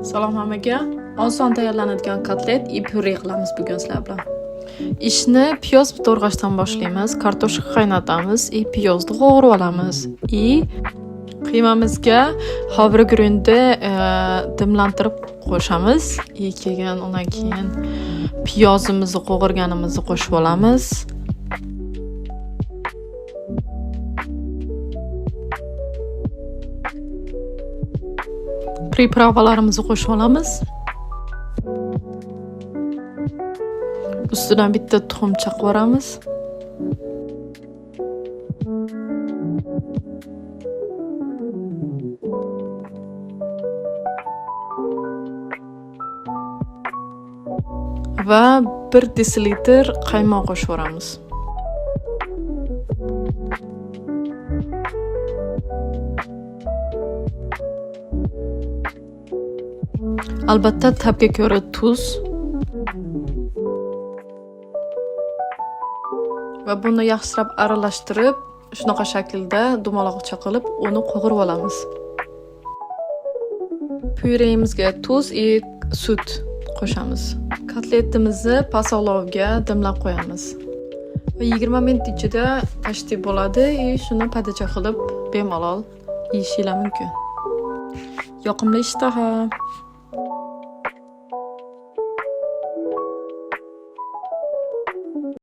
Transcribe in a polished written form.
Salom hammaga. Oson tayyorlanadigan kotlet и pyure qilamiz bugun sizlar bilan. Ishni piyoz to'g'rashdan boshlaymiz. Kartoshka qaynatamiz и piyozni qovurib olamiz. И qiymamizga xovri guruchni dimlantirib qo'shamiz. И keyin undan keyin piyozimizni qovurganimizni qo'shib olamiz. Приправа larimizni qo'shib olamiz. Ustidan bitta tuxum chaqib yuboramiz. Va 1 desilitr qaymoq qo'shib yuboramiz. Albatta ta'bga ko'ra tuz va buni yaxshilab aralashtirib, shunaqa shaklda dumaloqcha qilib, uni qovurib olamiz. Pyuremizga tuz и sut qo'shamiz. Kotletimizni past olovga dimlab qo'yamiz. Va 20 minut ichida почти bo'ladi и shuni podacha qilib bemalol yeyishinglar mumkin. Yoqimli ishtaha.